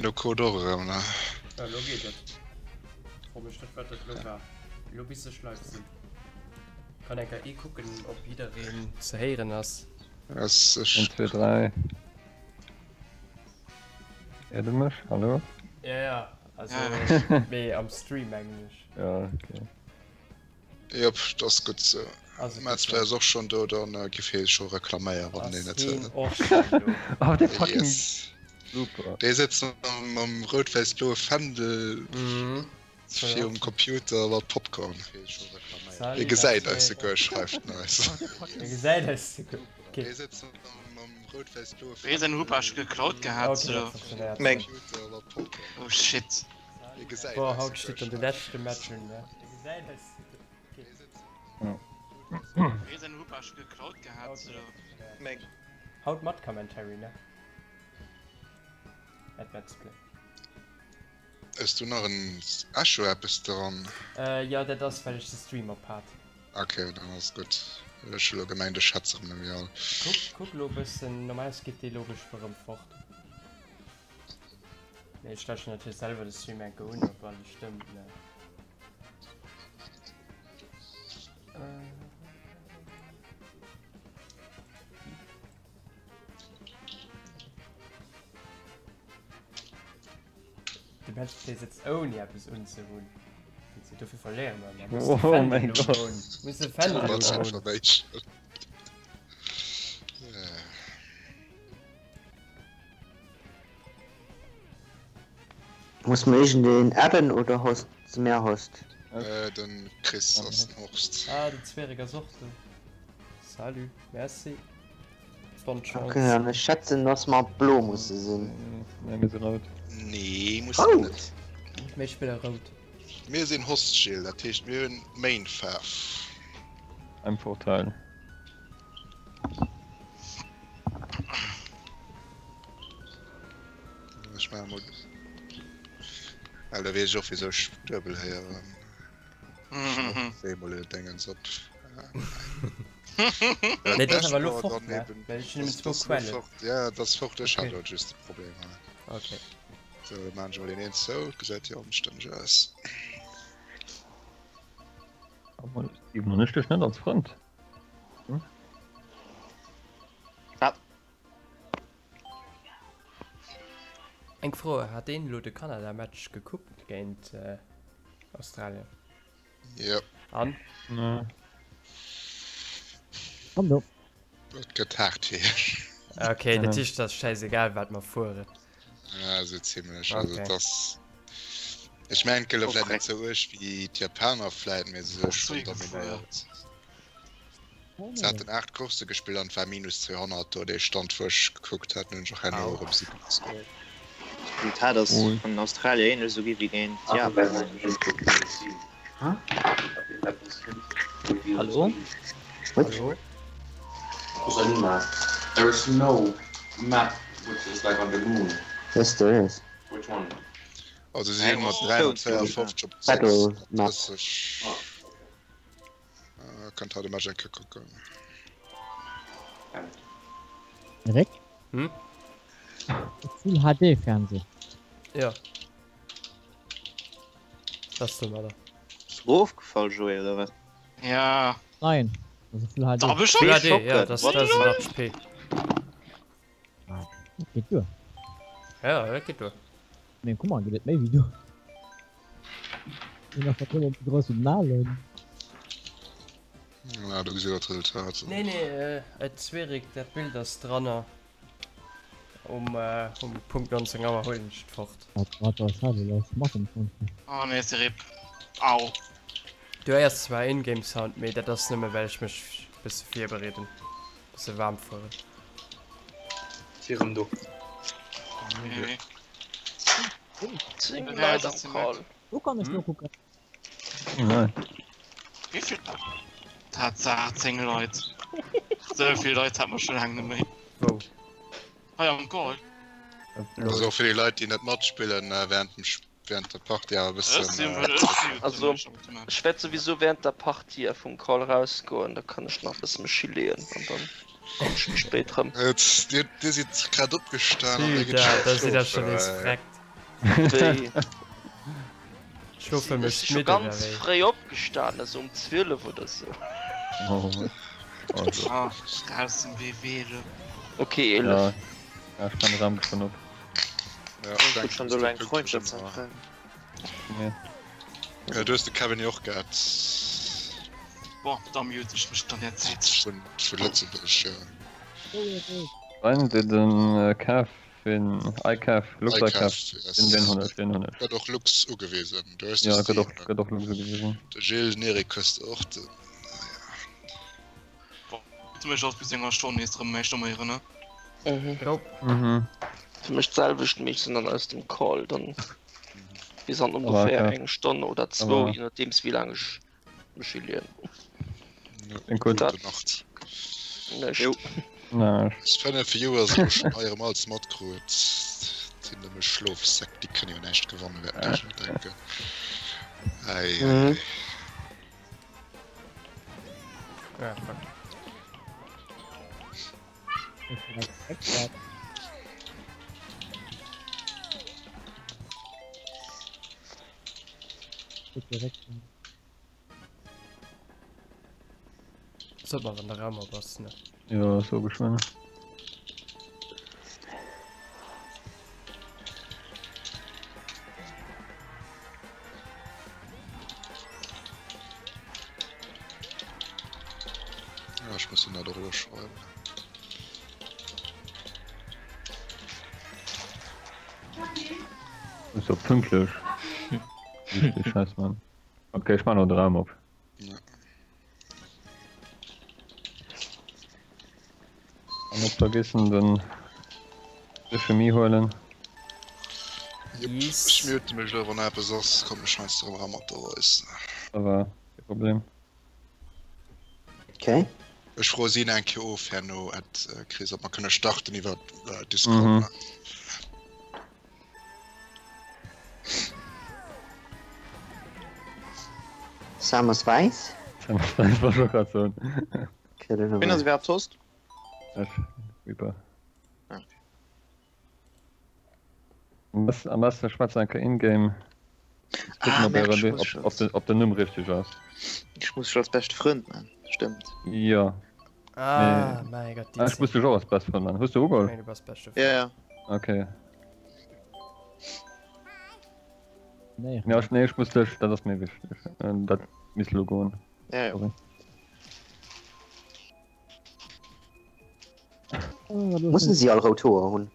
No Code och erëm, ne? Jo, elo geet et. Fro mech net wat dat elo war. Elo bis ech live sinn. Kann enker ee kucken op jiddereen ze héieren ass. Ass ech. 1, 2, 3. Héiert e mech? Hallo? Ja, ja, also mee am Stream mengen ech. Ja, okay. Jop, dat ass gutt sou. Ass et gutt Mats sou. ass och schonn do, dann giff hie scho reklaméieren, wann en Ass net heen och schonn do. Oh, dee fucking Yes. Super. Dee sëtzt mam rout-wäiss-bloe Fändel virum Computer mat Popcorn. Hie Salut gesäit eis Mats. souguer, schreift en eis. Hie gesäit eis souguer. Okay. Dee sëtzt mam rout-wäiss-bloe Wéi säin Fändel Hupasch geklaut gehat Okay, dat so. funktionéiert. Meng. Computer mat Popcorn. Oh shit. Boah, haut steet dann de leschte Match un, ne? Haut mat Commentary, ne? At Let's Play. Hues du nach en Echo eppes dran? Jo, dat ass well ech de Stream op hat. Ok, dann ass gutt. Ech hu lo gemengt ech schätze rem ewéi all. Kuck, kuck lo e bëssen, normalerweis geet dee logesch erëm fort. Nee, ech läschen natierlech selwer de Stream enke un, ob alles stëmmt, ne? De Matchplay sëtzt ouni eppes unzehunn. Dofir verléiere mer ëmmer. Muss de Oh Fändel mein Gott. unhunn. Muss de Fändel unhunn. Muss mer iergendeen adden oder host se mär host? Den Chris ass den Horst. Ah, den Zwereg ass och do. Salut, merci. Bonne Ok, Chance. an ech schätzen dass mer blo musse sinn. Nee, mir si rout. Nee, muss mer Rout? net. Mir spille rout. Mir sinn Host, Gilles, dat heescht mir hunn Main-Faarf. Am Vorteil. Ech maache mol. Well da weess ech och wisou ech duebel héieren. Ech mol en Dingens op. Nee, dat ass awer elo fort, ne? Well ech hunn nëmmen zwou Quellen. Ja, dat ass fort, ech hat elo just de Problem hei. Okay. Sou, da maachen ech mol een eent zou, gesäit jo anstänneg aus. Steven, hunn ech dech net als Frënd? Hm? Ah. Eng Fro, hat een elo de Kanada Match gekuckt géint Australien? Yep. An? Nee. An do. Et gëtt haart fir hien. Okay, dat heescht, et ass schäisegal wat mer fueren. Ja, sou zimlech. Also Okay. et ass, ech mengen, et gëtt elo vläit net sou uerg wéi d'Japaner vläit, mee se si schonn dominéiert. Se haten 8 Coursse gespillt an et war minus 200 do dee Stand wou ech gekuckt hat. Hunn ech och herno erëm si gelooss. D'Resultat ass vun Australien ähnlech esou gi wéi géint Japan. Hallo? Hallo? Yes there is. Also si hunn mat 352 op Battle Map. 36. Kënnt haut e Match eng Kéier kucken. Rick? Hm? Full HD Fernseh. Ja. Was ist domadder? Ass rofgefall Joé oder wat? Ja. Nein, das ist Full HD. Da bist du Full HD, ja, das, What? das 1080p. Dat geet duer. Ja, dat geet duer. Meng Kummer geet et méi wéi du. Sinn nach vertrëllen déi grouss wéi den alen. Ja, do gesitt der d'Resultat. Nee, nee, et Zwierik, dat Bild ass dranner. Um, um Punkt 19 Auer huelen ech et fort. Wat, wat ass hei lass? Matten 20. Oh nee, se RIP. Au. Du héiers zwar Ingame Sound, mee dat ass nëmme well ech mech bësse virbereeden. Bësse waarm fueren. Si rëm do. Nee. 10 Leit am Call. Wo kann ech nokucken? Nein. Wéi vill? Tatsaach 10 Leit. Sou vill Leit hat mer schon laang net méi. Wou? Hei am Call. Also och fir déi Leit déi net matspillen während dem während der Partie awer e bëssen. Also ech wäert souwisou während der Partie vum Call rausgoen, da kann ech nach e bësse mech hileeën an dann kommen ech méi spéit rëm. Dir sidd grad opgestan an da geet Da sidd der schon nees freckt. Wéi? Schlofe Ech mécht si scho midd, oder ganz wéi? fréi opgestan, esou um 12 oder sou. Oh, also. Ah, raus zum WW elo. Ok, 11. Ja, ja, ech man Raum schon op. Ja, Ech dank huet schon sou eng Freundschaft Nee. Ja, du hues de Kevin jo och gehat. Bon, da mute ech mech dann der Zäit. Vun, vu Lëtzebuerg, jo. Wein de den Kevin, iCav, Lux iCav, iCav, den den yes. hunn ech, den hunn ech. Gëtt och Lux ugewisen. Du hues Ja, de gëtt och, Steven. gëtt och Lux ugewisen. De Gilles, den Eric hues de och. Den, Bon, du mech ass bis enger Stonn nees rëm näischt oméieren, ne? Mhm. Jo. Mhm. Fir mech d'selwecht, mee ech sinn dann aus dem Call dann bis an Aber ongeféier okay. eng Stonn oder zwou, Aber je nodeems wéi laang ech mech hileeën. ja, den gutt. Dat gute Nacht. näischt. Jo. Na, Ech fannen fir Joer sinn ech schon hei erëm alles matkrut. Sinn nëmme Schlofsäck, déi kënne jo näischt gewannen, wäerten déi schon denken. Ei, ei, Mhm. ei. Ah, fuck. Sollt mer wann de Raum op ass, ne? ja, so geschwënn. Ja, ech muss den dat och elo schreiwen. Ist doch pünktlich. Richtig scheiß Mann. Okay, ich mach noch den Raum op. Ja. An net vergessen den de Chemie huelen. Jupp, Yes. ech mute mech elo, wann eppes ass, kommen ech heiansdo erëm era mat der Voice. Awer kee Problem. Okay. Ech froe si eng Kéier of herno, Ed, Chris, ob mer kënne starten iwwer Discord. Mhm. Sam ass wäiss. Sam ass wäiss, wollt ech och grad soen. Okay, dann hu Wien ass mer. iwwerhaapt Host? Ech, Reaper. Ah, okay. Am besten, am besten schwätz eng Kéier in-game. Kucken, Ah, ob, merk, er, ich muss ob, schon. ob, den, ob den Numm richtig ass. Ich muss schon als beste Freund man. Stimmt. Ja. Ah, Nee. mäi Gott, déi Ah, ich muss Zeen. dich och als best Friend man. Hues du Ich ugeholl? meng, du bass beschte Ja, Frënd. ja. Okay. Nee. Ja, ich, nee, ich muss dich, dat ass mir wichtig. Ähm, dat misst lo goen. Ja, ja. Sorry. Mussen si all rout Hoer hunn?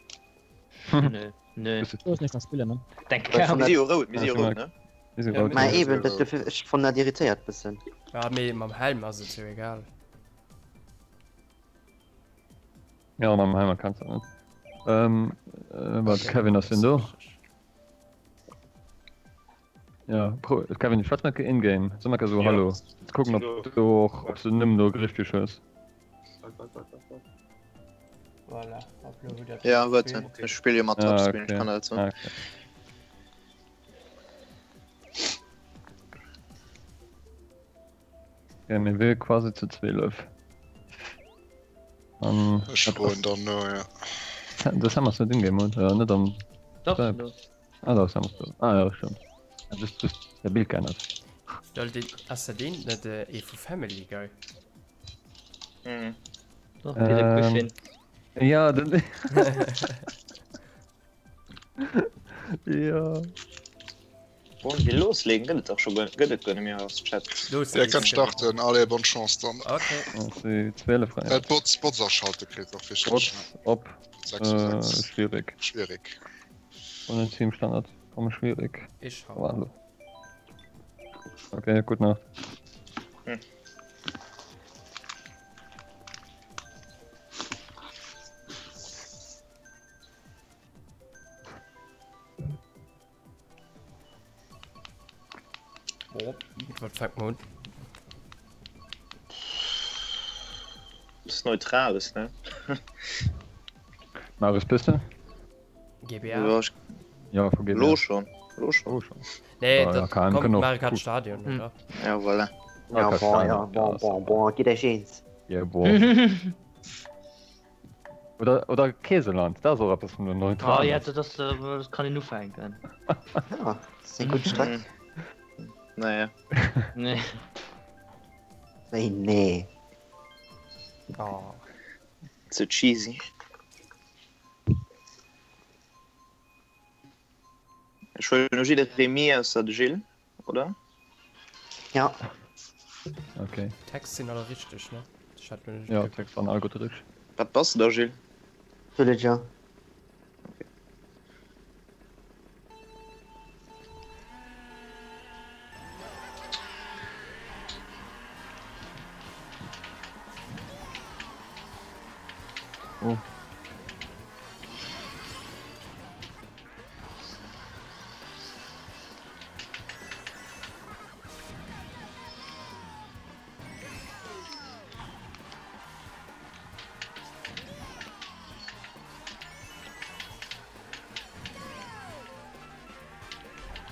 Nö, nö. Du hast nicht nach spillen, ne? Denk Well Mir vun si jo rout, mir si jo Ja, rout, ne? Mir si Ja, rout. mir Ma si eben, dat dofir ech fannen dat irritéiert bëssen. Ja, mee mam Helm ass et jo egal. Ja, mam Helm erkanns du net. Ähm, äh, wat, Okay, Kevin ass das den do? ist richtig. Ja, Pro, Kevin, schwätz mal in-game. Sag mal so, Ja. hallo. Jetzt gucken, ob Hallo. du och, ob du den Numm do richtig hues. Voilà, ab lo hutt der Ja, d'Spill. warte. Ich spiele jo mat Ah, Touchscreen, ich okay. kann dat so. Ah, okay. Ja, mir will quasi zu 12. An Ech dat froen ass, dann no, ja. das haben wir net in-game, oder? Net am Doch, Skype. lo. Ah, das haben wir. Ah, ja, stimmt. Ja, just, just der Bild geändert. Lol, deen, ass dat deen net ee vu Family Guy? Mhm. Doch, Peter Ähm, Griffin. Ja, den. ja. Wollen wir loslegen? Gëtt et dach scho guer, gëtt et guer net méi als Chat. Los Dir geht's, kënnt genau. starten, allez, bonne Chance dann. Okay. Das si 12 Äh, rein. d'Bots, Bots aschalten kritt och wichteg. Bots op. 6 zu Äh, 6. schwierig. Schwierig. Ohne Teamstandard. Komm, schwierig. Ich hau. Aber hallo. Okay, gute Nacht. Hm. Oh, wat fänkt man un? Ass neutrales, ne? Marius, bist du? GBA? Ja, ich, Ja, vu GBA. lo schon. Lo schon. Oh, schon. Nee, Ah, ja, dat KM kommt kann och Mario Kart gut. Stadion, Hm. oder? Ja, voilà. Ja, Okay, bon, ja, Stadion. bon, Ja, bon, bon, gitt Iech eens. Ja, boah. Oder, oder Käseland, dat ass och eppes vun den Neutralen. Oh ja, dat ass, dat kann een ufänken. Ja, dat ass eng gutt Streck. Naja. Nee. Wéi nee? Oh. Ze cheesy. Ech huelen elo jidderee Mii ausser de Gilles, oder? Ja. Okay. Text sinn alle richteg, ne? Ech hat lo net Ja, gekuckt. Text waren all gutt richteg. Wat bass de da, Gilles? Villager. Okay. Oh.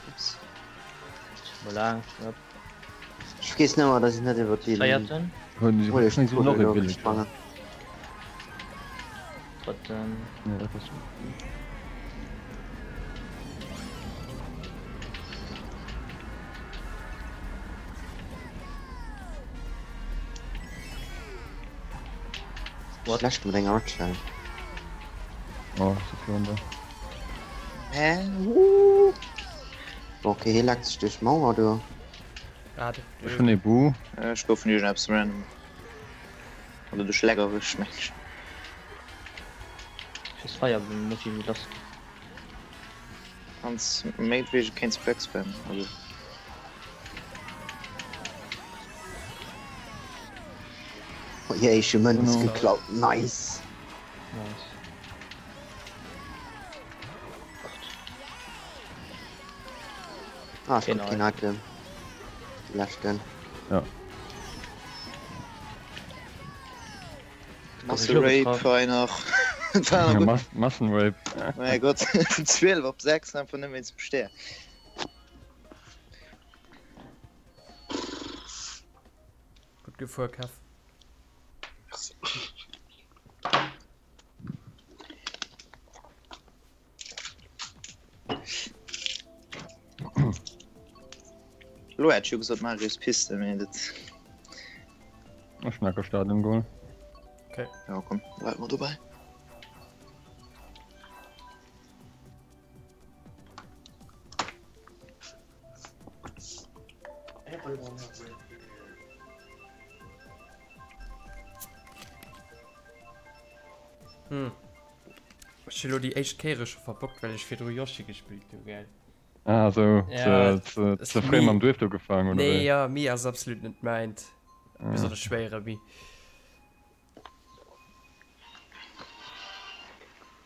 Ups. Voilà, ja. Ech vergiss nëmmer, dass ich net iwwer déi Feierten. Hunn Huele si noch e elo Villager? gesprangen. Drëtten. Nee, dat ass. What? Schlecht mat enger Rutschell. Oh, so vill da. Hä? Wuuh. Okay, hie leckt sech duerch d'Mauer do. Ah, de, Ech hunn ee Boo. Ech gouf vun iergendeppes random. Oder duerch Leck erwëscht, meng ech. Fürs Feier muss ich lass. Hans mengtwegen kéints backspammen, also. Oh jee, ech hu Mënz Genau. geklaut. Nice. Nice. Ah, ech Keen krut keen Item. De leschten. Ja. Masse Rape war nach. War Ja, nach Mass Massenrape. gutt. Mäi Gott, vun 12 op 6 einfach net méi zum Stär. Gutt gefuer, Kev. Merci. Lo hätt ech jo gesot Marius Piste, mee dat. Ech hunn awer Stadion geholl. Okay. Ja komm, bleiwe mer dobäi. Hm. Ech hu lo déi éischt Kéiere scho verbockt, well ech virdru Yoshi gespillt hu, gell? Ah, sou, Ja, ze, ze, ass ze fréi mi- mam Drift ugefaangen, oder Nee, wéi? ja, Mi ass absolut net mäint. Ah. Besonnesch schwéiere Mi.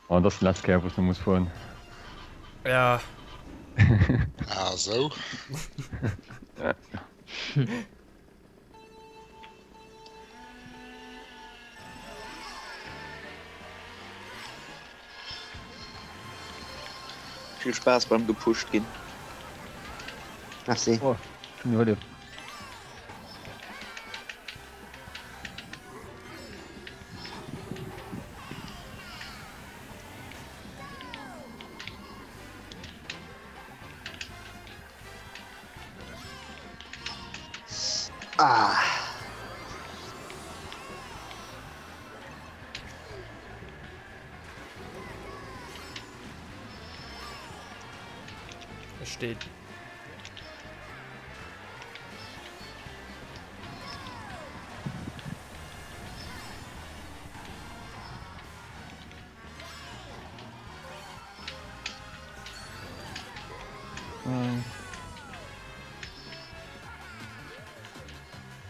Oh, dat ass déi lescht Kéier, wou s de muss fueren. Ja. Ah, sou. Vill Spaass beim gepusht ginn. Merci. Oh, schon iwwerlieft. Ah. Es steht.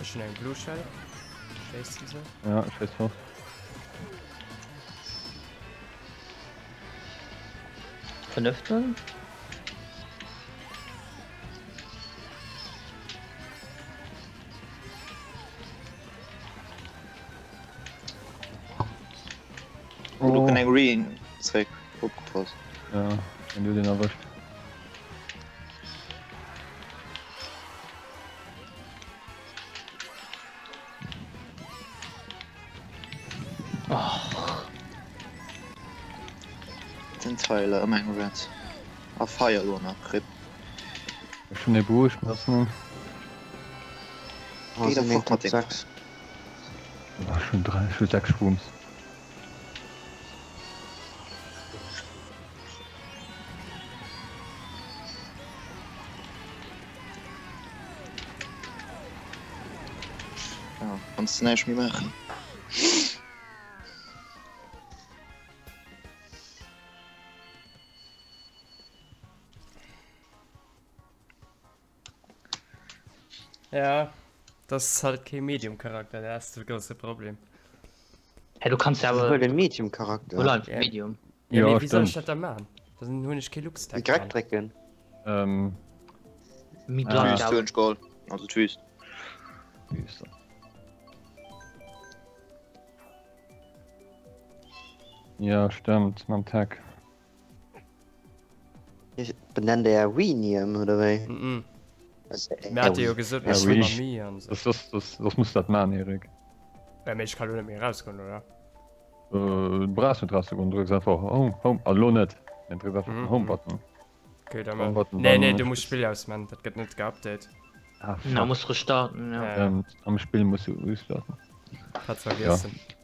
Ech hunn eng Blue Shell. Schéisst se? Ja, ech schéiss fort. Fënneften? Oh. Do kënnt eng Reen zréck, opgepasst. Ja, wenn du den erwëscht. Och. Pfeiler, ëmmer eng Red. A Feier elo nach, rip. Ech hunn ee Buu, ech benotzen en. Géi da fort mat dengem. Ech hunn 3, ech hu 6 Shrooms. Ja, kanns de näischt méi maachen. Ja, das ist halt kein Medium-Charakter, das ist der große Problem. Hey, du kannst ja aber. Huel e Medium-Charakter. Hol einfach Medium. Ja, ja mee wéi soll ech dat da maachen? Dann hunn ech kee Lux-Tag. Y drécken. Ähm. Mi bleift Wüst hunn ech geholl. Also d'Wüst. Wüste. Ja, stimmt, mam Tag. Ich benenn der Winium oder wéi? Mhm. Mir hat jo gesot mat Mi an sou. Das, das, das muss dat man, Erik. Ja, mee ech kann lo net méi erausgoen, oder? Äh, du brauchs net rauszegoen, du drécks einfach Home, Home, also lo net, mee drécks einfach den Home-Button. Okay, da man. Nee, nee, du muss Spill ausman, dat gëtt net geupdate. Ah, fuck. Na, muss restarten, ja. ja. Ähm, am Spill muss du restarten. Hat vergessen. Ja.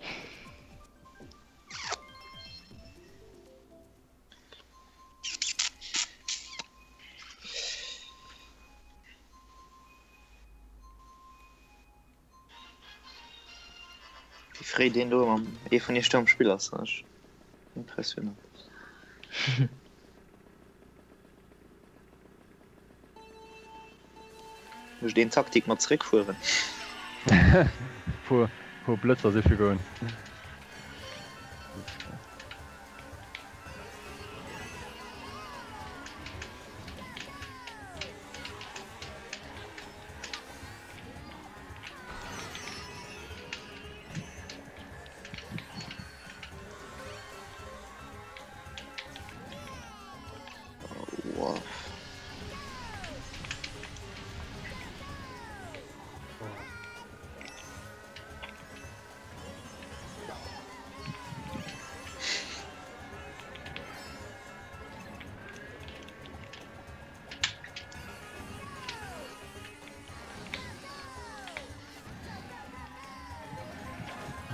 Wéi fréi deen do am ee vun iech do am Spill ass, ass impressionant. Mécht een Taktik mat zeréckfueren. Puer puer Blëtzer siche goen.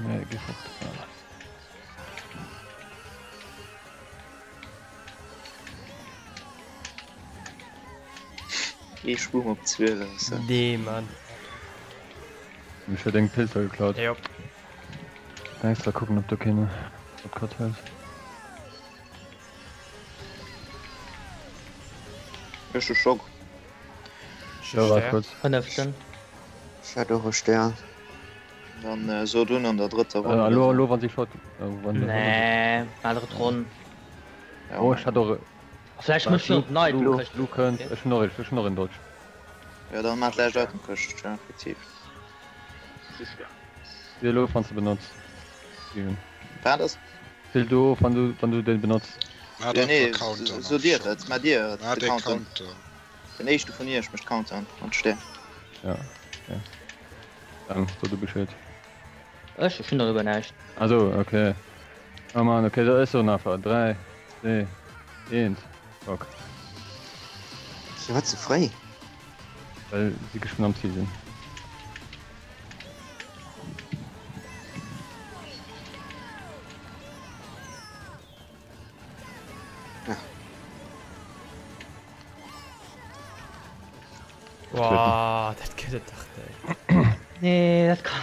Nee, geh fort. Ee Schwung op 12 ass dat. Nee, Mann. Ech huet eng Pilzer geklaut. Jop. Kann extra kucken ob do keen Shortcut huet. Ech hu Schock. Jo, waart kuerz. Fënneften. Ech hat och e Stär. Dann sot un an der drëtter Ronn. Elo, elo wann si Short. Nee, war drëtt Ronn. Oh, ech hat och. Vläicht mécht en op den Item-Këscht. Lu kënnt, ech hunn och ech hunn och en Dodge. Jo, dann maat läscht Item-Këscht, jo, effektiv. Ziel elo wann s de benotz, Steven. Wat ass? Ziel do of wann du wann du deen benotz. Maat Jo, einfach nee, Countdown sot auf dir Shop. et, maat dir Maat de ee Countdown. Countdown. Den éischte vun iech mécht Countdown an d'Stär. Ja, okay. Dann so du Bescheed. Ech? Ech hunn doriwwer näischt. Ah sou, okay. Oh man, okay, da ech soen einfach 3, 2, 1, ok. Firwat sou fréi? Well si geschwënn am Ziel sinn. Boah, dat gëtt et dach net. Nee, dat kann.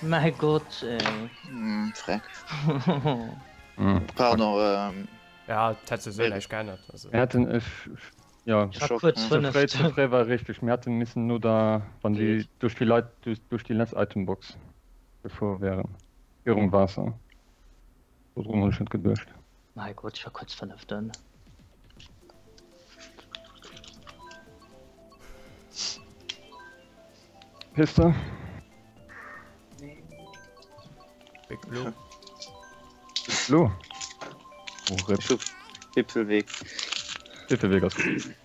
Mäi Gott, ey. Mm, Freck. Pardon, ähm. Ja, et hätt souwisou näischt geännert. Also. Mir hätten, ech, jo, Ech war kuerz ze fréi, ze fënneft. fréi war richteg. Mir hätten missen no der, wann déi duerch déi Leit, duerch déi letzt Itembox gefuer wären, virum Waasser. Dodrun hunn ech net geduecht. Mäi Gott, ech war kuerz fënneften. Piste. Big Blue. Big Blue. Oh, RIP. Wipfelweg. Wipfelweg ass gut.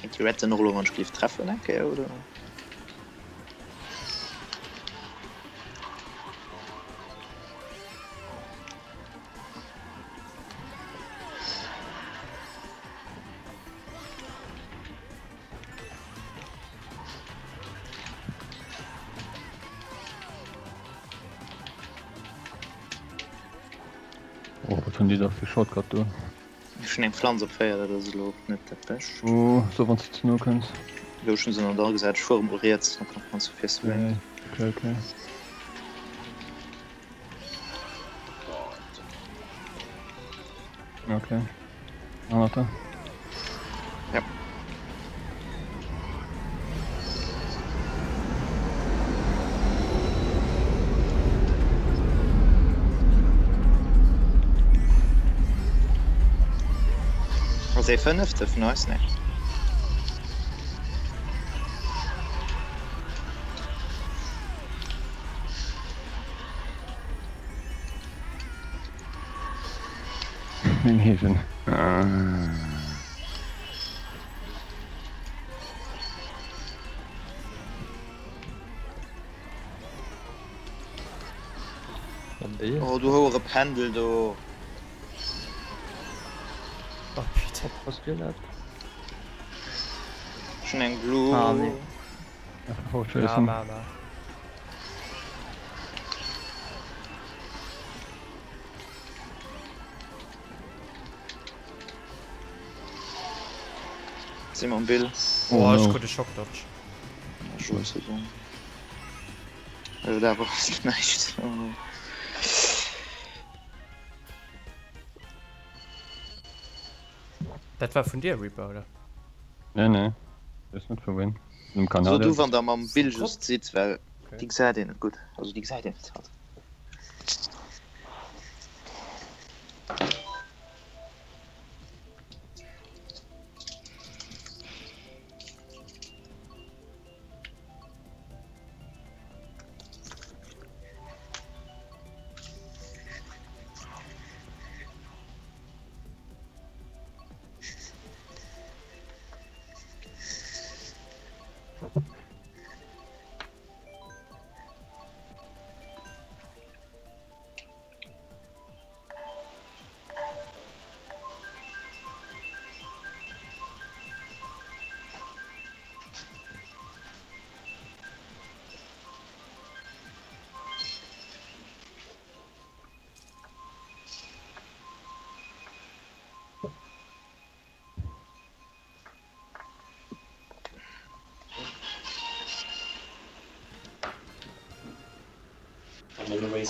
Kéint déi Red dann och elo wann ech géif treffen eng Kéier oder? Oh, wat hunn déi da fir Shortcut do? Ech hunn eng Pflanz op 4, dat ass elo och net dat Bescht. Oh, so wann s de ze no kënns. Jo, ech hunn se an dra gesat. Ech fuere mol riets, dann kann d'Pflanz vu vir swingen. Okay, okay. Okay. Hannert der. Ja. Ass ee fënnefte vun eis? Nee. Meng Heeschen. Oh du houere Pendel do. Oh putain. Was du dat? Schon eng Blue. Ah, nee. Ja, ma, ma. Si mam Bill. Oh, ech krut e Shock Dodge. Also da war näischt. Dat war vun dir, Reaper, oder? Nee, nee. Dat ass net vu ween. Dem So Kanadier. du wann der mam Bill just sidd, well Okay. déi gesäit een net gutt. Also déi gesäit een net halt.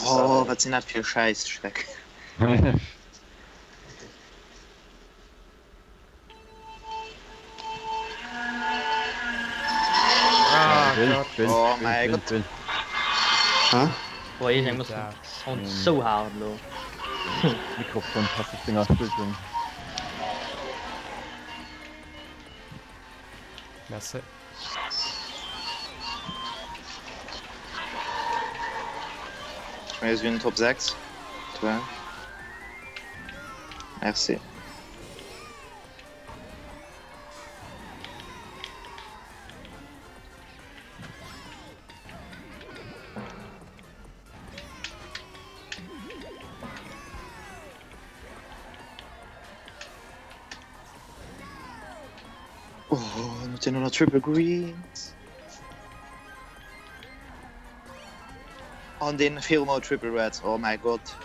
Oh, wat sinn dat fir Schäisschreck. Ah, Gott. Oh mäi Gott. Boah, iergendeng muss den Sound sou haart elo. Mikrofon passt sech denger Spillung. Merci. Ech mengen, mir sinn Top 6 aktuell. Merci. Oh, en huet jo nach Triple Greens. An deen virum mer Triple Reds, oh mäi Gott.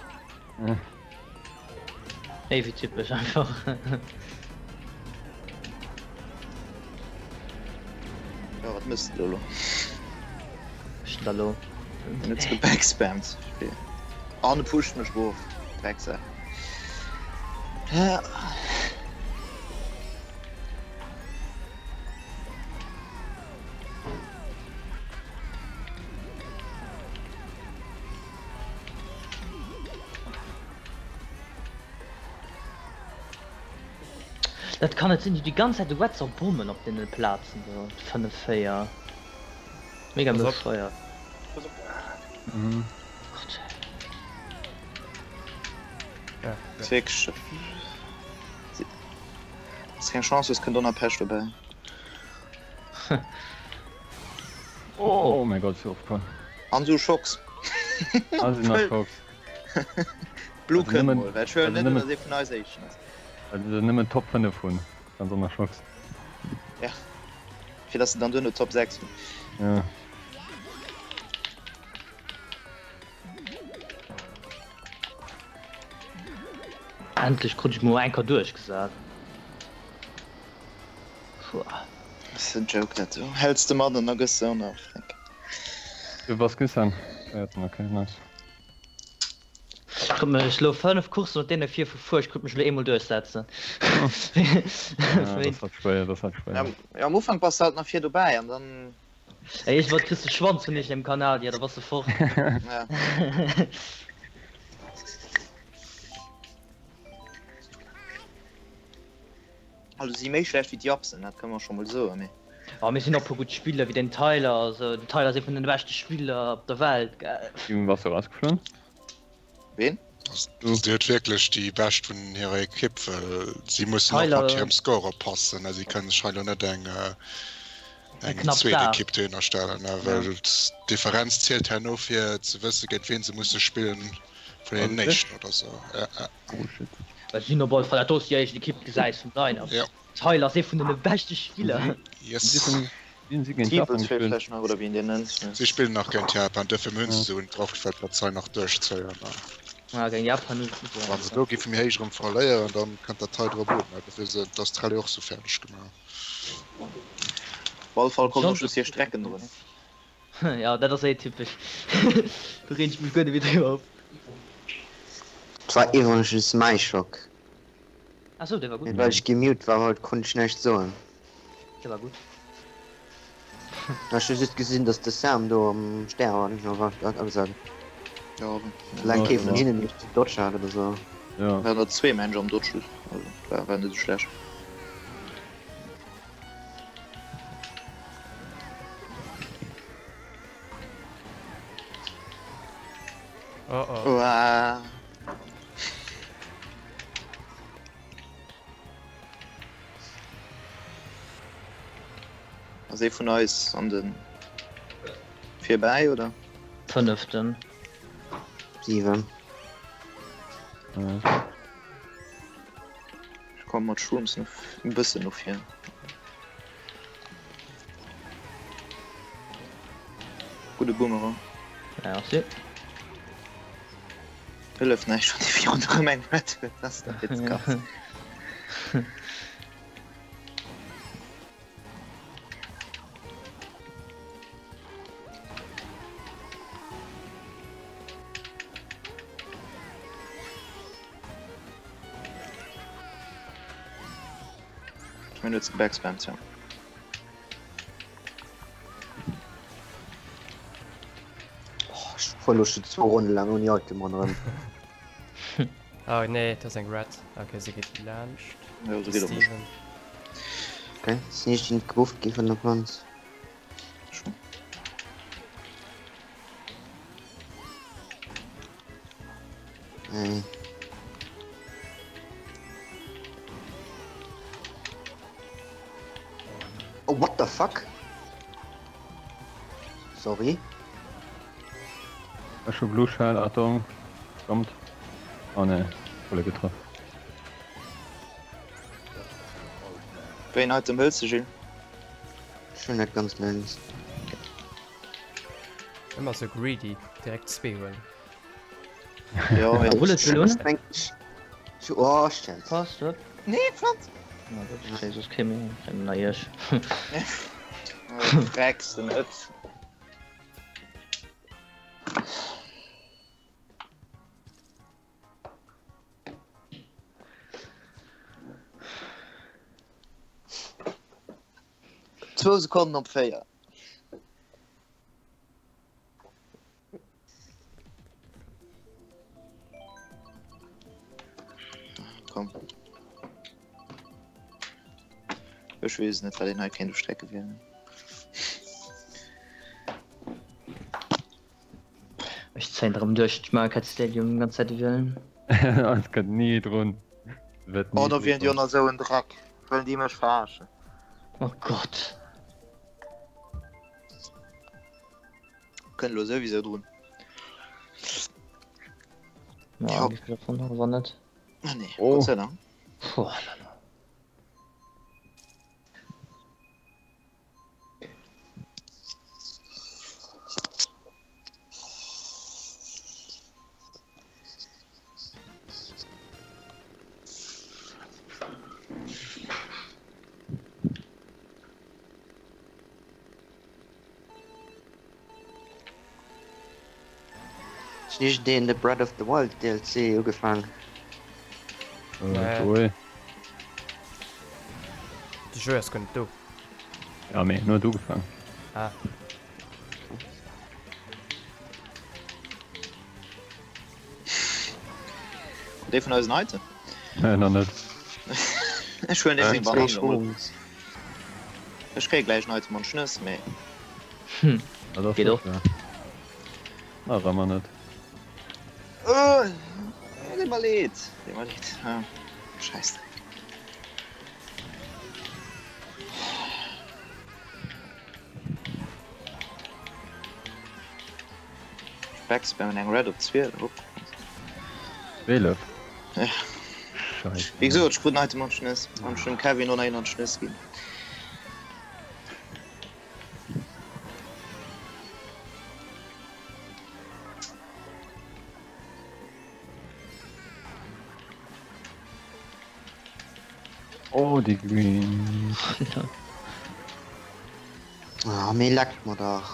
Méi wéi typesch einfach. Jo, wat mëss de do lo? Ech da lo. En huet se gebackspammt. An e pusht mech rof. Drecksack. Ja. Dat kann net sinn, déi déi ganz Zäit de Wetzer bommen op deene Plazen do, 5, 4. Mega bescheuert. Mhm. Gott. Ja, Ist wirklich. Ist keng Chance, es kënnt och nach Pech dobäi. Oh mein Gott, so oft An so Schocks. Ah, sinn nach Schocks. Blue kënnt mol, well ech wëll net, datt ee vun eis éischten ass. Well se nëmmen Top 5 hunn, dann sinn nach Schocks. Ja, fir datt se dann duerno Top 6 hunn. Ja. Endlech krut ech mol eng Kéier duerchgesat. Puah. Ass en Joke dat do. Hells de mat an da gëss de och nach Fränk. Du bass gutt Sam. Véierten, ok nice. Ech krut mech elo 5 Courssen mat deene 4 vu fuer, ech krut mech elo eemol duerchsetzen. Ja, dat ass halt schwéier, dat ass halt schwéier. Jo, am Ufank bass de halt nach vir dobäi an dann. Ey, iergendwann kriss de Schwanz vun iergendengem Kanadier, da bass de fort. Ja. Also si méi schlecht wéi d'Japsen, dat kënne mer scho mol soen, mee. Oh mir sinn och puer gutt Spiller wéi den Tyler, also den Tyler ass ee vun den beschte Spiller op der Welt gell. Wien bass du erausgeflunn? Ween? Si huet wierklech déi bescht vun hirer Ekipp, well si mussen och mat hirem Score oppassen. Si kënnen sech hei lo net eng eng zweet Ekipp dohinner stellen, well d'Differenz zielt herno fir ze wësse géint wien se musse spillen vun deenen éischten oder sou. Well si sinn op alle Fall, dat do ass déi éischt Ekipp, gesäis vum Line-Up. Tyler ass ee vun den beschte Spiller. Yes. Peoples fir vläch nach oder wéi een deen nennt. Si spillen nach géint Japan, duerfir hunn se esou en draufgefällt, datt se hei nach duerchzéien. Ah, géint Japan hunn se. Wann se do géife méi héich erëm verléieren, dann kënnt dat hei drop un. Dofir hu se d'Australie och esou fäerdeg gemaach. Op alle Fall kommen och just hir Strecken drun. Jo, dat ass éi typesch. Do reen ech mech guer net méi driwwer op. Et war iwwregens mäi Schock. Ach sou, dee war gutt. Well ech gemute war haut, konnt ech näischt soen. Dee war gutt. Ech hu just gesinn, dass de Sam do am Stär war, an ech war agesat. Jo. Soulaang kee vun hinnen mech zu Dodge hat oder sou. Jo. Waren der zwee mensch am Dodge just, also war war net sou schlecht. Oh oh. Uah. Ass ee vun eis an den virbäi oder? Fënneften. 7. Ech komme mat Shrooms no e bëssen no vir. Gudde Boomerang. Merci. Hëlleft näischt, wann dee virun erëm eng Red huet, ass dat fir d'Katz. Ech mengen, du hues gebackspammt, jo. Oh, ech fuer lo schon zwou Ronnen laang ouni Item ronderëm. Oh nee, dat ass eng Red. Ok, se geet laanscht. Jo, se geet op mech. Steven. Ok, sinn ech déi net gebufft gi vun der Planz? Schon. Nee. Oh, what the fuck? Sorry. Ech hu Blue Shell, Achtung. Kommt. Oh ne, volle getraff. Wéi en Item hëls de, Gilles? Ech hunn net ganz lénks. Ëmmer sou greedy, direkt zwee huelen. Jo, ja. Rullet will un. Oh, shit. Passt, hup. Nee, flott. Na gutt, ech kréie soss kee méi. Kréie mer nach iech. Drecks, den Ëtt. Zwou Sekonnen op 4. Komm. Ech weess net, wat een hei kéint u Strecke wielen. Ech zéien erëm duerch d'Mario Kart Stadium ganz Zäit wielen. Et kënnt ni drun. Oh, da wielen déi och nach esou en Dreck. Wëllen déi mech verarschen? Oh Gott. Kënnt elo souwisou drun. Ja, wéi vill davon hu mer net? Ah nee, Gott sei Dank. Puh, lala. Hunn iergendeen de Breath of the Wild DLC ugefaang? Nee. De Jeu ass guer net do. Ja mee en huet ugefaang. Ah. Dee vun eisen Item? Nee, nach net. Ech huelen dee seng Banann emol. Ech kréie gläich en Item an d'Schnëss, mee. Hm, geet och. Nach ëmmer net. Deet mer leed, deet mer leed. Schäissdreck. Backspammen eng Red op 12 op. 12? Ja. Scheiße. Wéi gesot, ech krut en Item an d'Schnëss an ech hunn dem Kevin och nach een an d'Schnëss ginn. Oh, déi Green. Ah, mee leckt mer dach.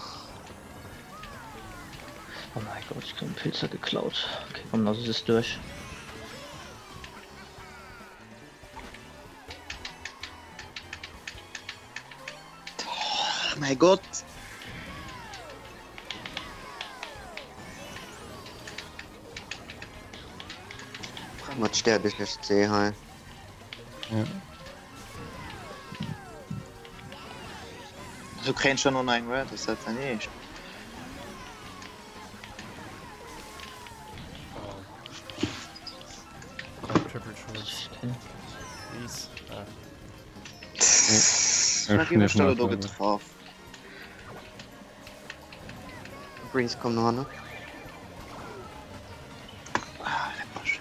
Oh mein Gott, ich krieg Pilzer geklaut. Okay, komm, lass es duerch. Oh mein Gott! Mat stärbechlech C hei. Ja. Du kréint schon noch eng Red, ass dat dein Eescht? Komm, Triple Chance. Please. Ah. Ech hunn mech do getraff. Breeze komm no hanne. Ah, leck mech.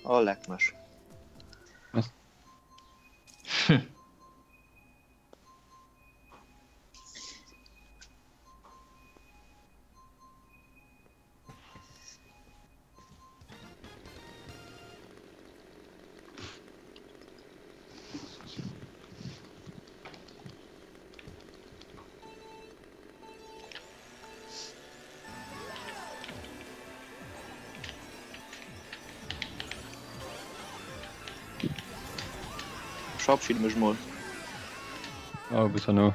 Oh, leck mech. Was? Ech verabschiede mech mol. Oh, bis herno.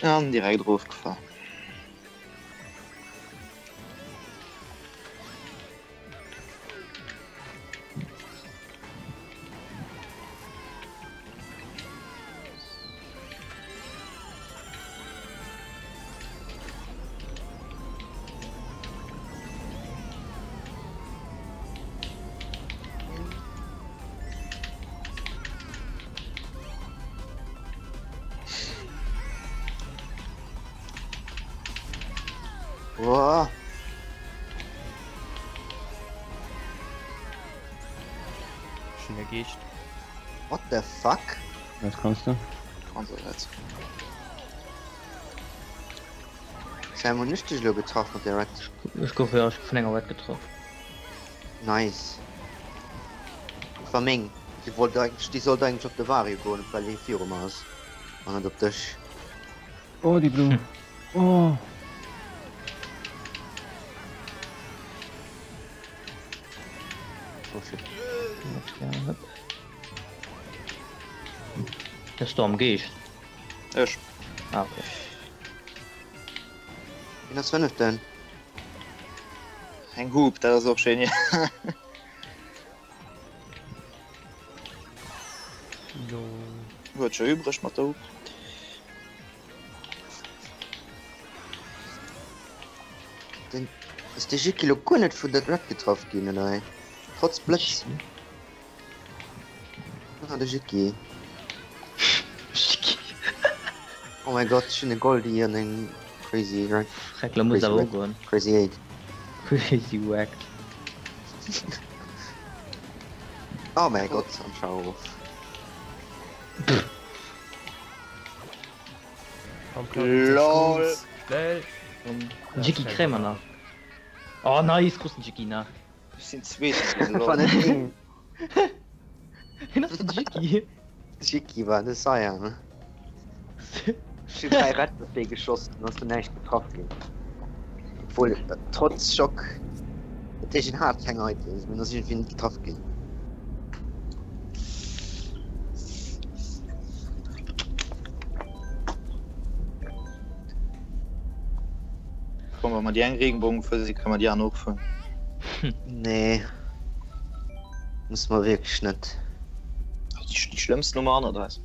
An direkt erofgefahr. Boah. Schon der Geescht. What the fuck? Was kannst du? Franz. Sam, hunn ech dech elo getraff mat der Red? Ech gouf jo vun enger Red getraff. Nice. Dat war meng. Déi wollt eigentlech, déi sollt eigentlech op de Vario goen, well hie viru mer ass an net op dech. Oh déi Blumm. Oh. Oh shit. Der Storm Geescht. Ech. Ah, okay. Wien ass fënneften? Eng Hup, dat ass och schéin. Jo. Huet scho übreg mat der Hup. Den ass de Jicki lo guer net vun der Red getraff ginn, oder wéi? Trotz Blëtz. Ah, de Jicki. Jicki. Oh mein Gott, ech hunn e Goldie an eng Crazy Red. Freck, lo muss awer ugoen. Crazy 8. Crazy Wack. Oh mein Gott, am Schau. LOL. Schnell. Jicki kréie mer nach. Oh nice, krus den Jicki nach. Ech sinn Zweeten ginn, War lol. net een. Wien ass den Jicki? Jicki war de Cyan. Ech hunn 3 Red op dee geschoss an ass du näischt getraff ginn. Obwuel, trotz Schock. Dat heescht, en hat keng Items, mee en ass iergendwéi net getraff ginn. Komm, wa mer déi eng Regenbogen fuer sinn, kënne mer déi aner och fueren. Nee. Muss mer wierklech net. Déi schlëmmsten hu mer hannert eis.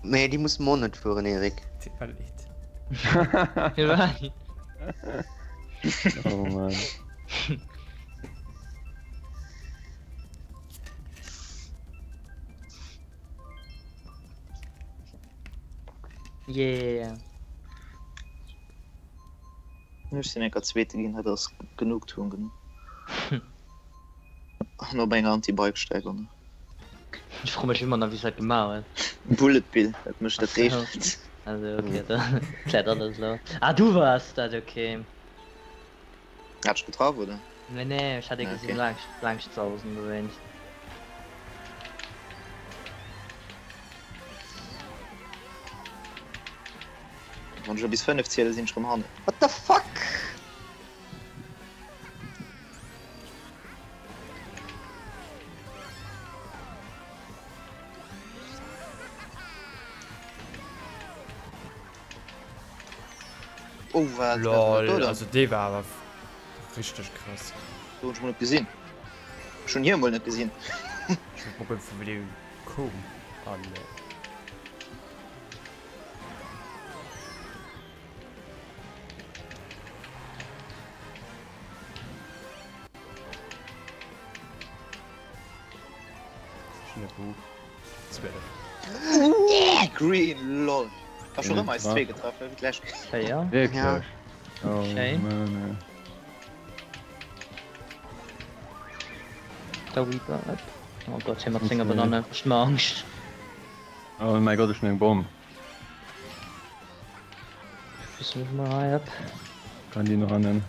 Nee, déi muss mer och net fueren, Eric. Deet mer leed. Oh Mann. Yeah. Ech sinn enker Zweete ginn, dat ass Genugtuung genuch. An op enger Anti-Bike-Stärk och nach. Ech froe mech ëmmer nach, wéi s dat gemaach hues. Bullet Bill, dat mécht dat reegelt. Also okay, da kläert alles elo. Ah, du waars dat, okay. Hat ech getraff, oder? Nee, nee, ech hat ee gesinn laangscht, laangscht sausen dowéinst. Wann ech bis 5 zielen, sinn ech rëm hannen. What the fuck? Oh, wat? Lol, also dee war awer richteg krass. Do hunn ech mol net gesinn. Ech hunn hie mol net gesinn. Ech wollt kucken, vu wou dee koum an. Ech hunn e Bug. 12. Green, lol. War schon ëmmer eis zwee getraff, wéi d'lescht. 4. Wierklech? Oh Schéin. Mann, ey. Der Reaper up. Oh Gott, hie mat senger Banane mécht mer Angscht. Oh mäi Gott, ech hunn eng Bomm. Schiessen ech mol hei up. Kann déi noch hannen?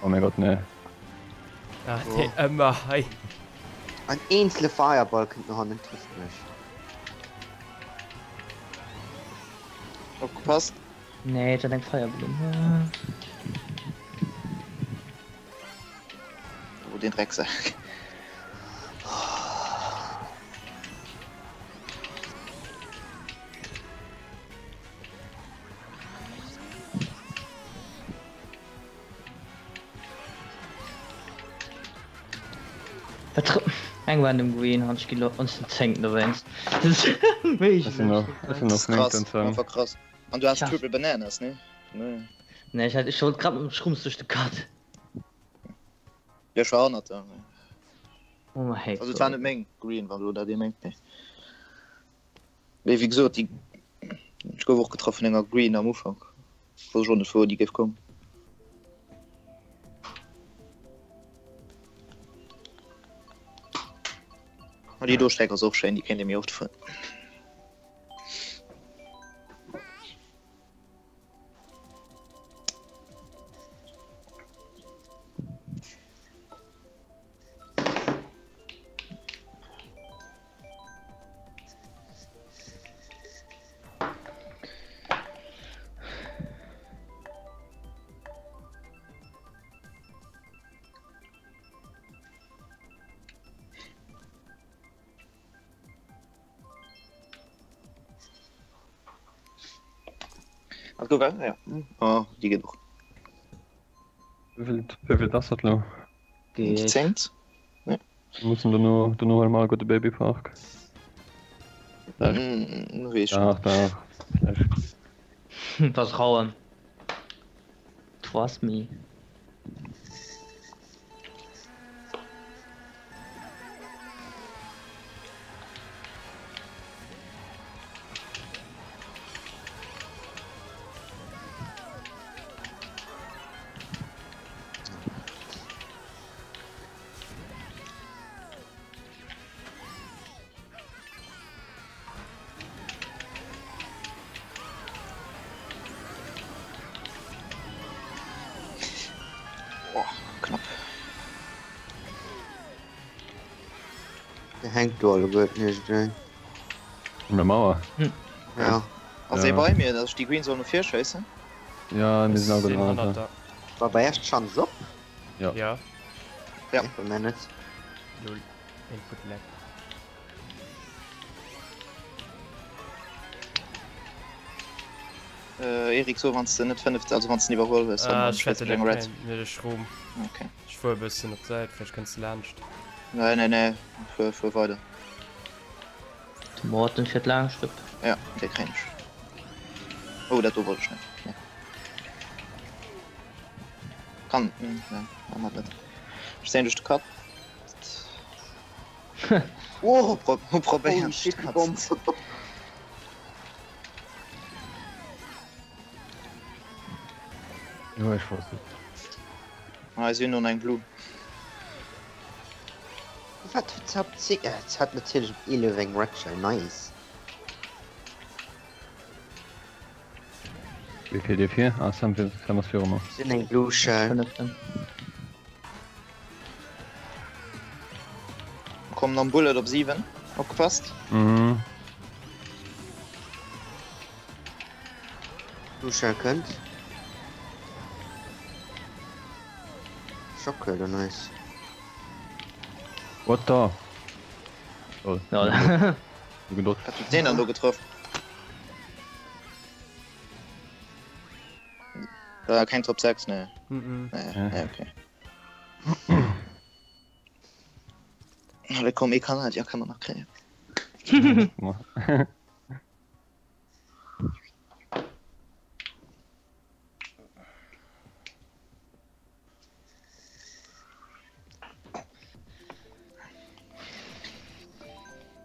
Oh mäi Gott, nee. Ah, dee ëmmer hei. Ein eenzele Fireball kënnt no hannen, trifft mech. Opgepasst. Nee, dat eng Feierblumm. Oh, den Drecksack. Eng war dem Green an ech gi an den zéngten dowéinst. Ech sinn och, ech sinn och néngten Krass, einfach krass. An du has Triple Bananas, ne? Nee. Nee, ech hat, ech wollt grad mam Schrumms duerch de Cut. Jo, ech war hannert der. Oh mäi Also et war Gott. net meng Green, wann elo dat ee mengt, mee. Mee wéi gesot, déi, ech gouf och getraff vun enger Green am Ufank. Wosst ech och net, vu wou déi géif kommen. Ma déi do Streck ass och schéin, déi kéint ee méi oft fueren. Ass gouf eng? Ja. Oh, déi geet och. Wéivill, wéivill ass dat lo? Déi zéngt. Ja. Mir mussen dono, dono huele mer alleguer de Babypark. Mm, weess Dach, dach. Vläicht. Vertrauen. Trust me. Oh, knapp. Der hänkt do alleguerten iergendwéi. Un der Mauer? Ja. Ass ee bei mir, dass ech déi Green soll no vir schéissen? Ja, mir sinn alleguerten hannert der. War bei Iech d'Schanz op? Ja. Ja. Ja. Bei mär net. Lol, Input lag. Äh, Erik, so wann du net 5, also wann du iwwerholt hues, Ah, dann ech schwätz hätte eng Red. net ech Rom. Okay. Ech fuer e bëssen op d'Säit, vläicht kënns de laanscht. Nee, nee, nee, fuer, fuer weider. De Morten fiert laanscht op. Ja, dee kréien ech. Oh, dat do wollt ech net. Nee. Kann, hm, nee, machen wir net. Ech zéien duerch de Kapp. Oh, Pro, probéieren. Holy shit, déi Bomm. Jo, ech wosst et. Ah, si hunn och nach eng Blue. Wat huet se op 10? Äh, se hat natierlech op 11 eng Red Shell, nice. Wéi vill dir vir? Ah, Sam, Sam ass viru mer. Sinn eng Blue Shell. Fënneften. Kommen am Bullet op 7. Opgepasst. Mhm. Blue Shell kënnt. Schockele, nice. What the? Lol. Lol. Wat huet deen dann do getraff? War keng Top 6, ne? Mhm. Nee, nee, okay. Alle komm, ee Kanadier kann man nach kréien.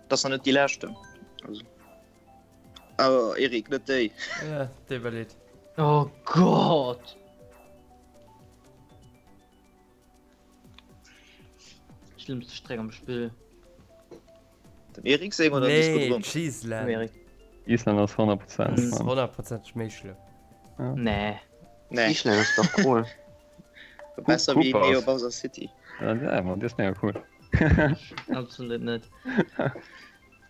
Das nach net déi leschte. Also. Awer Erik, net déi. Ja, déi war leed. Oh Gott! Schlimmste Streck am Spill. Dem Erik seng oder Nee, Disco Cheeseland. Erik. Island ass 100 Prozent. Das ist 100% méi schlëmm. Nee. Nee. Island ass doch cool. Besser wéi Cooper Neo ass- Bowser City. Ja, ja, man, das ist mega cool. Absolut net.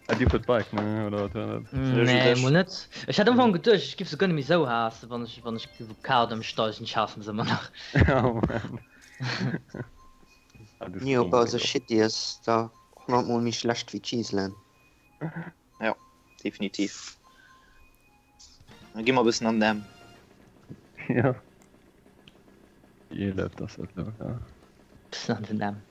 Ah, Dir fuert Bike, ne? Oder wat war dat? Nee, mol net. Ech hat am Ufank geduecht, ech giff se guer net méi sou haassen, wann ech, wann ech giff op Kart ëmsteigen. Ech haassen se ëmmer nach. Oh man. Ah, das ist Neo dumm, Bowser Digga. City ass da 100 mol méi schlecht wéi Cheeseland. Ja, definitiv. Dann gi mer e bëssen an den M. Ja. Eelef, das ass dat, ja. Bëssen an den M.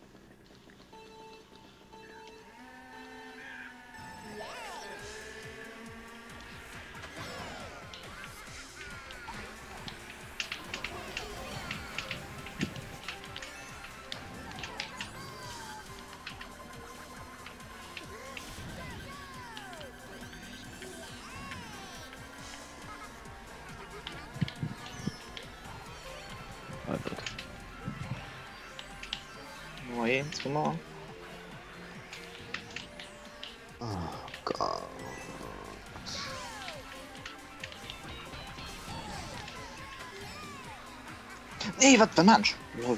Alter. Nummer 1, Nummer. Nee, wat wat maan ech? Lol.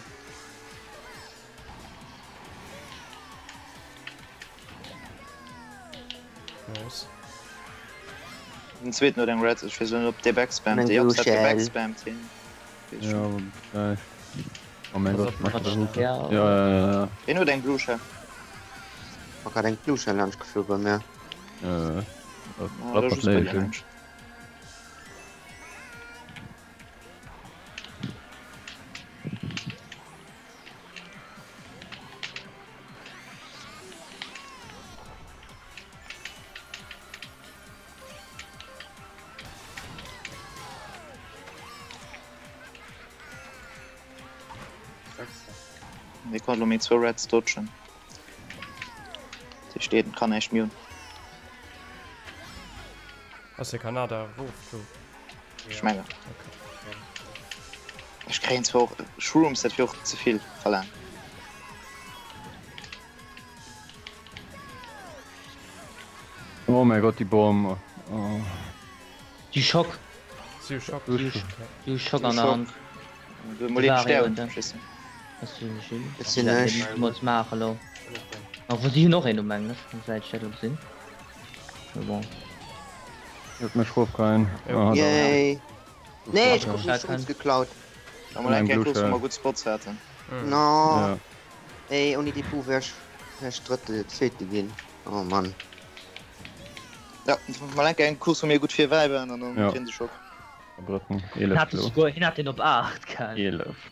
Nice. Den zweeten huet eng Red, ech weess net op dee backspammt. Déi Ops hat gebackspammt hien. Ja, gleich. Oh mein Gott, mach das nicht. Ja, ja, ja, ja. Hien huet eng Blue Shell. War grad eng Blue Shell laanscht geflu bei mir. Äh, das war just Mir konnte lo méi zwou Reds dodgen. Déi steet kann näischt méi hunn. Ass de Kanada erof do? Ech mengen. Ech kréien zwar och Shrooms, dat wier och ze vill verlaangt. Oh mein Gott, die Bom. Oh. Die Schock. Si Schock. Du Schock an der Hand. Du mol een Stern schiessen. Ech sinn ech. Muss maachen lo. Obwuel si hunn och een um mengen ech, säit ech dat elo gesinn. Mais bon. Huet mech rofgeheien. Yay. Nee, ech krut meng Schons geklaut. War mol eng Kéier Course wou mer gutt Spots haten. No. Ey, ouni déi Bu wär ech, wär ech Drëtte, Zweete ginn. Oh Mann. Ja, mol eng Kéier eng Course wou mir gutt virwäi waren an dann kréien se Schock. Drëtten, Hien 11 hat elo. souguer, hien hat den op 8, gell? 11.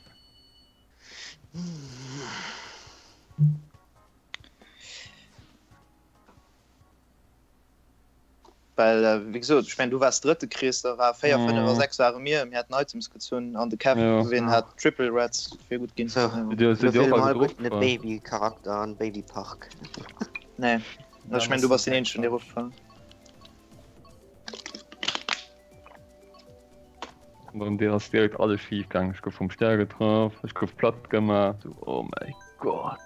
Well wéi gesot, ech mengen du waars Drëtte Chris, da war 4, 5 a 6 ware mir, mir haten Items gezunn an de Kev wien hat Triple Reds, wier gutt ginn. Sou, elo wëlle mer alleguerten e Baby-Charakter an Baby-Park. Nee, ech mengen du bass deen eenzegen dee erofgefall ass. An dir ass direkt alles schief gaangen. Ech gouf vum Stär getraff, ech gouf platt gemaach. Oh mäi Gott.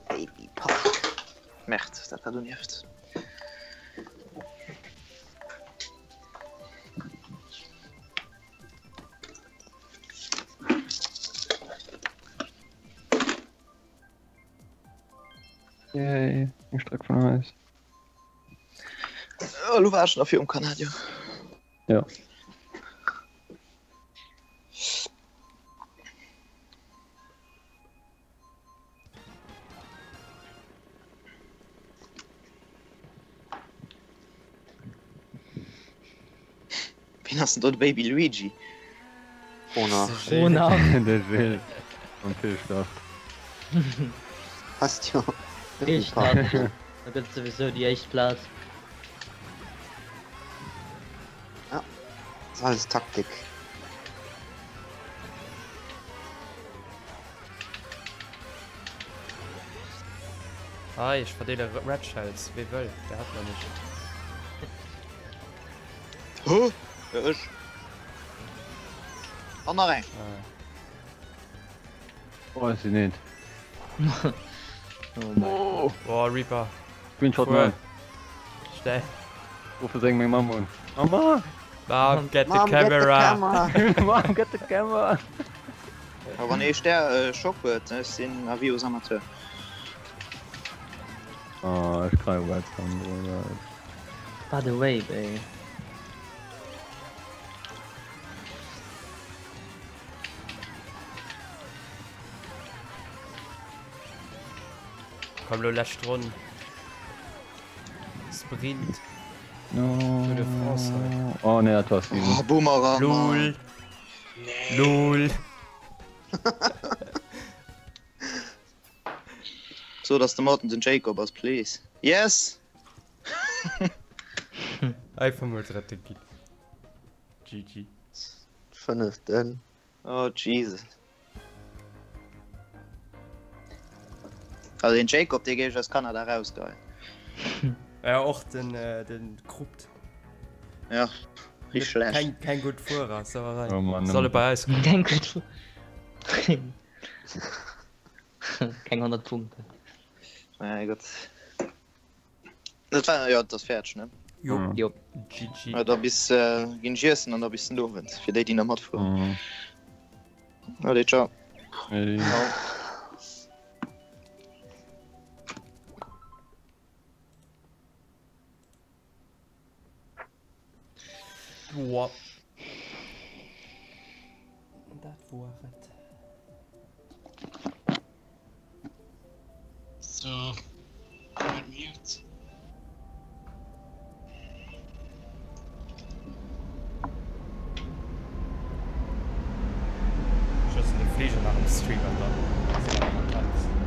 Babypark. Merde, dat war donieft. Yay, eng Streck vun eis. Elo war ech nach virum Kanadier. Ja. Wien ass denn do de Baby Luigi? Rona. Rona. De Gilles am Fehlstart. Passt jo. Fehlstart. Da gëtt souwisou déi éischt Plaz. Ja, ass alles Taktik. Hei, ech verdeele Red Shells, wee wëll, der hat nach nicht. Huh? Ja, ech. An nach eng. Ah. Oh, ech sinn eent. Oh mein Oh. Oh, Reaper. Screenshot Cool. man. Schnell. Ruffe seng meng Mamm un. Mama! Mom, get the Mom, get the camera. camera! Mom, get the camera! A wann ee Stär äh, Schock huet, ech sinn Avis aux amateurs. Oh, ech kreie Webcam drüber. By the way, ey. Komm lo lescht Ronn. Sprint. No. Tour de France hei. Oh nee, dat war Steven. Oh, Boomerang. Lul. Lul. So, dass de Morten den Jacob ass, please. Yes! Einfach mol Drëtte ginn. GG. Fënneften. Oh, Jesus. Also den Jacob, dee géif ech aus Kanada rausgeien. Ja, och den, äh, den Krupt. Ja, richtig schlecht. Keng, keng gutt Fuerer, Sauerei. Oh Mann, Solle bei eis kommen. Keng gutt. Keng 100 Punkten. Ja, gutt. Dat war jo, dat ass fäerdeg, ne? Jo. Jo. GG. Ja, da bis äh, ginn ech iessen an da bis den Owend, fir déi, déi nach matfueren. Mhm. Allez, ciao. Hey. Ciao. Joa. Dat woar et. So, net mute. Ech loossen de Fliger nach am Stream an dann si mer nach am Platz.